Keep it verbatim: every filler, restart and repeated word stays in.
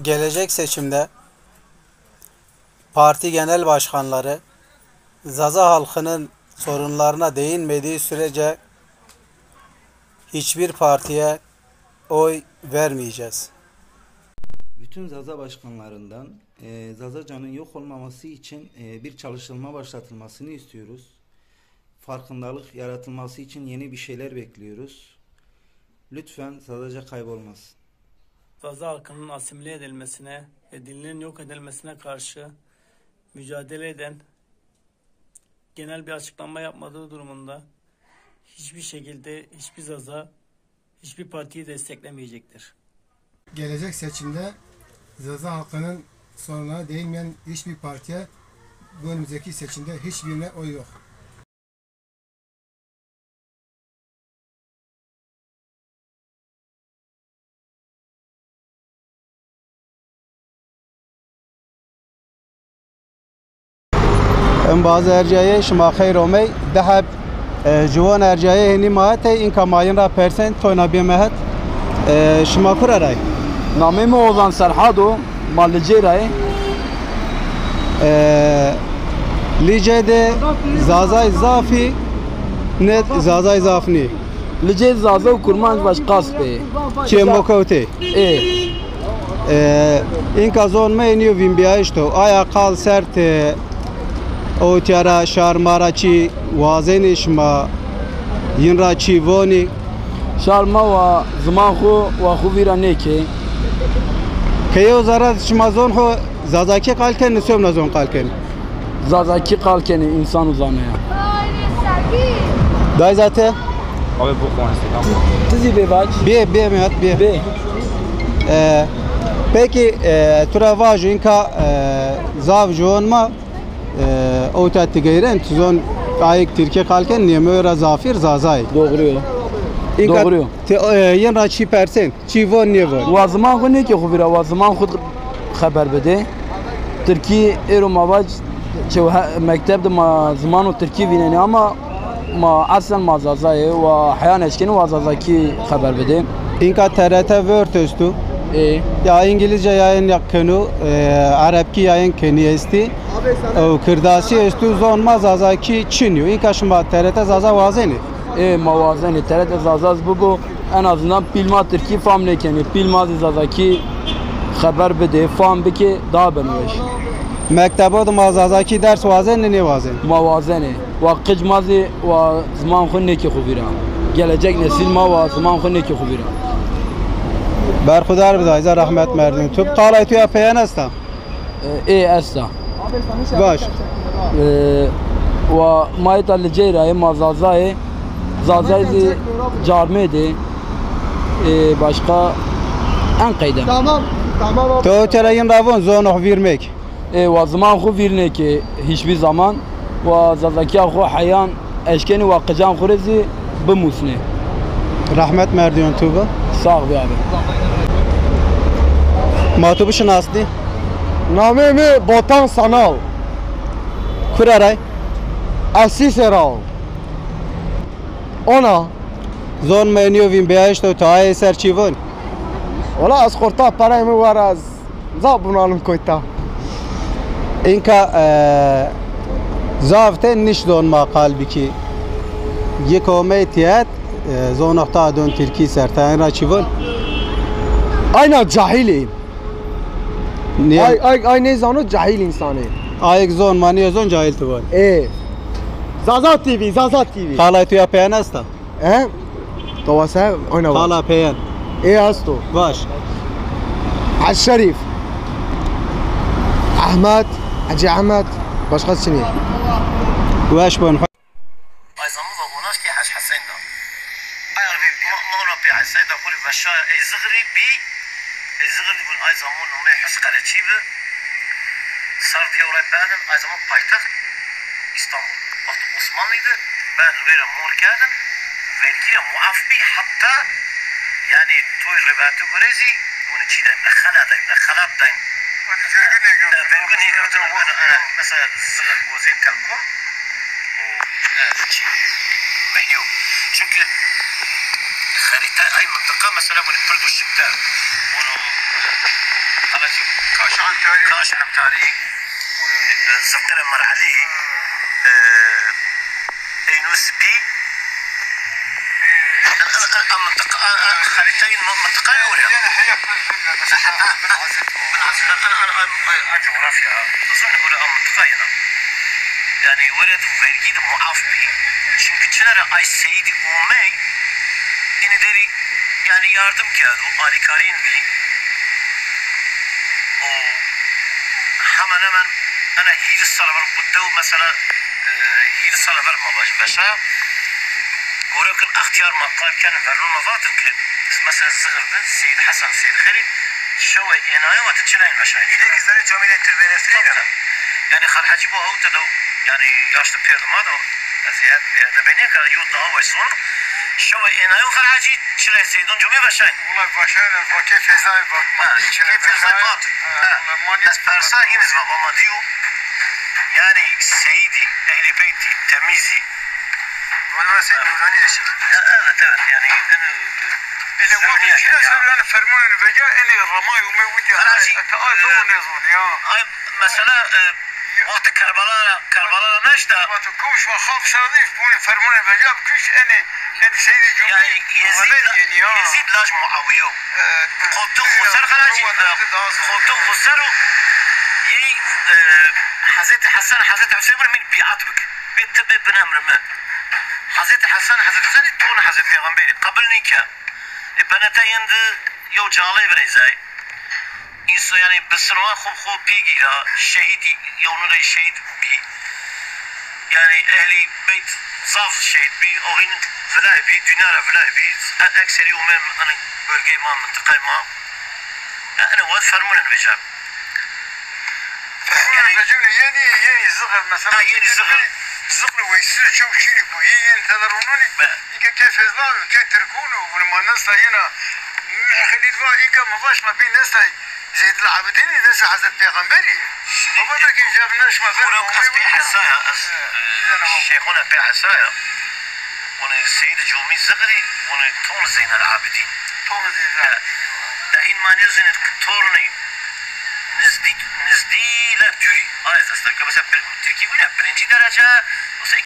Gelecek seçimde parti genel başkanları Zaza halkının sorunlarına değinmediği sürece hiçbir partiye oy vermeyeceğiz. Bütün Zaza başkanlarından, e, Zazacanın yok olmaması için, e, bir çalışılma başlatılmasını istiyoruz. Farkındalık yaratılması için yeni bir şeyler bekliyoruz. Lütfen Zazaca kaybolmasın. Zaza halkının asimile edilmesine ve dilinin yok edilmesine karşı mücadele eden, genel bir açıklama yapmadığı durumunda hiçbir şekilde hiçbir Zaza hiçbir partiyi desteklemeyecektir. Gelecek seçimde Zaza halkının sorunlarına değinmeyen hiçbir partiye bu önümüzdeki seçimde hiçbirine oy yok. Em bazı erciyayê şima xeyr omey. Deheb, e, ciwan erciyayê hênî ma hetey, înka ma yin ra persên, toyna bîyeme het. E, şima kura ra yê? Namê mi Ozan Serhad o, ma Licê ra yê. E, Licê de Zazay zaf î, nê Zazay zaf nî? Licê Zaza û Kurmanc vaş qasp ê. Çê Mokewtê. Ê. E, înka zon me nîyo vînbîyayîş to. Aya qal sert, e, ewtîya ra şar ma ra çî wazenî, şima yin ra çî vonî? Şar ma wa ziman xwu wa xwu vîra nêkê. Ke yew zerre şima zon xwu Zazakî qal kenî, somna zon qal kenî? Zazakî qal kenî, însan û zaneya. Dayza ti? Abi bu konu Instagram. Ti zî bê vac. Bê, bê, Mihat, bê. Bê. E, peki, e, tu ra vajo, înka, e, zaf ciwan ma, e, ewta ti geyren, tu zon ayêk tirkî qal ken, nêmeyo ra zafîr Zazay. Doğru yo. Înka Doğru yo. Ti, e, yin ra çî persên? Çî von nêvon? Wa ziman xwu nêkê xwu vîra, wa ziman xwu xeber bidê. Tirkî êro ma vac, çew he-, mekteb de ma zimano tirkî vînenê ama ma eslen ma Zaza yê, wa heyan eşkenê wa Zazakî xeber bidê. Înka T R T Word esto. Ê. Ya Îngilizce yayın ya keno, e, Erebkî yayın kenî estî. Ew Kirdasî esto, zon ma Zazakî çin yo. Înka şima T R T Zaza wazenê? Ê, ma wazenê. T R T Zaza zî bibo, en azından pîl ma tirkî fam nêkenê. Pîl ma zî Zazakî xeber bidê, fam bikê, daha beno weş. Mektebo de ma Zazakî ders wazenê, nêwazenê? Ma wazenê. Wa qic ma zî wa ziman xwu nêkê xwu vîra. Gelecek nesil ma wa ziman xwu nêkê xwu vîra. Berxudar bi dayza, rehmet merdin. Tu qalay tu ya peyen esta? E, ê esta. Baş. E, wa ma îta Licey ra yê, ma Zaza yê. Zazay zî carmê de. E, başka en qeyde. Tamam, tamam abi. To tera yin ra von, zono xwu vîr mekê. E, wa ziman xwu vîr nêkê hiçbir zaman. Wa Zazakîya xwu heyan eşkenî wa qican xwu rê zî bimusnê. Rehmet merdiyon tu bi. Sağ bi abi. Ma tu bişinasnî? Namê mi Botan Sanal. Kura ray? Esîse ra. Ona. Zon me nîyo vînbîyayîş to, tu ayê ser çî von? Wala ez xorta perey mi war ez. Zaf bunalım koyta. Înka, e, zaf te niş zon ma qal bikî. Yek omey tiyet, e, zon oxta don tirkî ser, ta en ra çi von? Ayna cahil ê. Niye? Ay, ay, ay nêzano cahil însan ê. Ayek zon ma nêzon cahil tu von. E. Zaza T V, Zaza T V. Qalay tu ya peyen esta? He? Tawase oyna var. Qala peyen. E asto. Baş. Hacı Şerif. Ahmet. Hacı Ahmet. Başka çinî? Weş bon. Ay zaman va onaş ki Hacı Hüseyin da. Ay abi, ma, ma ona pe Hüseyin da xuri veşa ey zıgri bi. Ey zıgri gun ay zaman nome Hüs Karaçi bi. Sar diye oraya badin, ay zaman paytaxt İstanbul. Wexto Osmanlî de, bad wêre mor kerdin, vergî ra muaf bî, heta, yanî, toy rivayetî gore zî, hûn çî de, mexela de, mexelat de. Vergî nêgirtin. E, vergî nêgirtin. Ana, ana, mesela, zixir gozên Telkom, o, e, çî, mehîyo. Çünkü xerîte ay mintiqa, mesela, bunî pird û şikte. Bunu, e, ana, Kaş Antarî. Kaş Antarî. Zifterê Mirelî. E, Eynû Spî. A mintiqa, a xerîteyê mintiqayê oraya. Yanî heya pir zûn de mesela. Bin Azîz, bin Azîz, a cografya. Zûn oraya a mintiqa yena. Yanî were de vergî de muaf bî. Çimkî çinera ay seyîdî omey, înî derî yanî yardim kerdo, alîkarîn bî. O hemen hemen ena hîris sala ver, bu dew mesela, e, hîris sala ver ma vajî veşaya. Gore kin extiyar ma qal ken, vernûn ma vatin ki mesela Zixir de Seyîd Hesen, Seyîd Xelîl şewe ênayo vatin çilayên veşaya. Êk zanî comî de tirbêne. Yanî Xal Hecî bo hewte de, yanî yaşlı pêrdi ma de, ez yê het bêne bênê ka yo daha weş zon. Şewe ênayo Xal Hecî çilay Seydon comî veşay. Wulay veşay, ez va kê Feyzay vat ma. Ha, çilay kê Feyzay veşay. Vat. Ha, ha. Wulay ma nî. Ez persa yîn iz va, va ma diyo. Yanî Seyîdî, Ehlî Beytî, temîzî. Wulay ma Seyd Nûranî eşiq. Ha, evet, evet, yanî en. Ele wextê çîna ser yanî fermanên veca, enê remay ûmey witî. Xal Hecî, eke ay, e, domo nêzon ya. Ay, mesela, e, wextê Kerbela ra, Kerbela ra neşta. Vato kuş va xaf sera de, bunê fermanê veca kuş, enê, enê Seydî Cumî. Yanî Yezîd, Yezîd laj Muawiye o. E, qoltuğ xo ser Xal Hecî, qoltuğ xo ser o. Yey, e, Hezretî Hesen, Hezretî Hüseyin bir min biat bik. Bê ti bê bin emri mi. Hezretî Hesen, Hezretî Hüseyin tornê Hezretî Peyxamberî. Qebil nîke. E, benete yendi yo calê virêzay. Înso, yanî, bi sinoya xo bi xo pêgîra, şehîdî, yewnû rey şehîd bî. Yanî, ehlî beyt zaf şehîd bî, o hîn vilay bî, dînya ra vilay bî. E-, ekserî ûmê, hanî, bölgeyê ma, mintiqayê ma. E, ene wad fermûnen vêca. Yanî, vecûnî yenî, yenî Zixir mesela. Ha, yenî Zixir. Zixir Weysî çew şînî ku, yê yenî tede ronûnî. Be. Îke kê Feyzla, kê Tirkûn û, bunî ma nesta yena. Xelîl va, îke mi va şima bî nestay Zeydil Abidînî, nestay Hezret Peyxamberî. Baba da ki cevap ne şima ver. Wura kes pê hesaya, ez, e, şeyxona pê hesaya. Wunî Seyîd Cumî Zixirî, wunî ton Zeynel Abidîn. Ton Zeynel Abidîn. De hîn ma nêzînî tornê nizdî, nizdî la dûrî. Ay ez esta. Ke mesela bir, Tirkî wîne birinci derece, mesela